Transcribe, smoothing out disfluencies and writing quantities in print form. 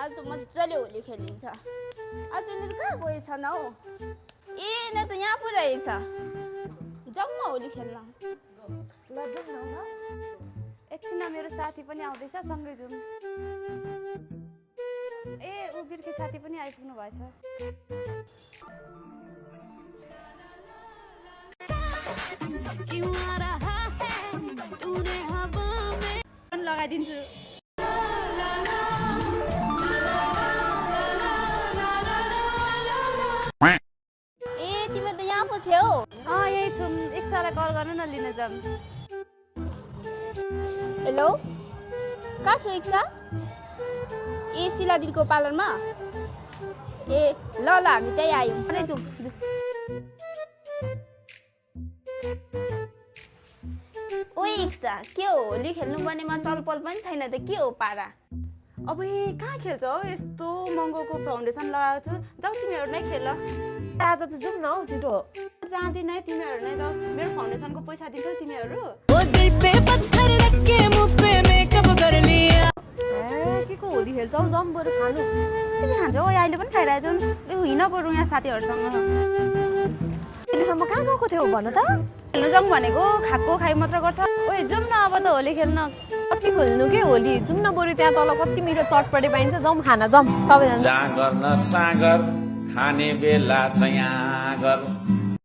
आज मजाले होली खेलिन्छ। आज यिनीहरू कहाँ गएछन् हौ? ए यिनीहरू त यहाँ पो रहेछ। जाउँ न होली खेल्न। ल जाउँ न ल। एकछिन मेरो साथी पनि आउँदैछ, सँगै जाउँ। ए ऊ बिर्खे साथी पनि आइपुग्नु भएछ। लगाइदिन्छु। ए तिमी त यहाँ पो छेउ। यही छौँ, एकसालाई कल गर्नु न, लिन जाऊँ। हेलो कहाँ छु इक्सा? ए शिला दिदीको पार्लरमा? ए ल ल हामी त्यही आयौँ। ओए इक्सा के हो होली खेल्नु पर्नेमा चलपल पनि छैन त, के हो पारा? अब कहाँ खेल्छ हौ, यस्तो महँगोको फाउन्डेसन लगाएको छु। जाऊ तिमीहरू नै खेल। आज त जाउँ न हौ छिटो। जाँदिन है, तिमीहरू नै जाऊ। मेरो फाउन्डेसनको पैसा दिन्छौ तिमीहरू? के को होली खेल्छौ? जाउँ बरु खानु। के खान्छौ? अहिले पनि खाइरहेछौ? हिँड बरु यहाँ साथीहरूसँग। अहिलेसम्म कहाँ गएको थियौ भन त? खेल्नु जाउँ भनेको, खाएको खाइ मात्र गर्छ। ओए जाउँ न अब त होली खेल्न। कति खोल्नु के होली? जाउँ न बरु, त्यहाँ तल कति मिठो चटपटी पाइन्छ। जाउँ खाना, जाउँ सबैजना। जागर न सागर खाने बेला चाहिँ यहाँ गर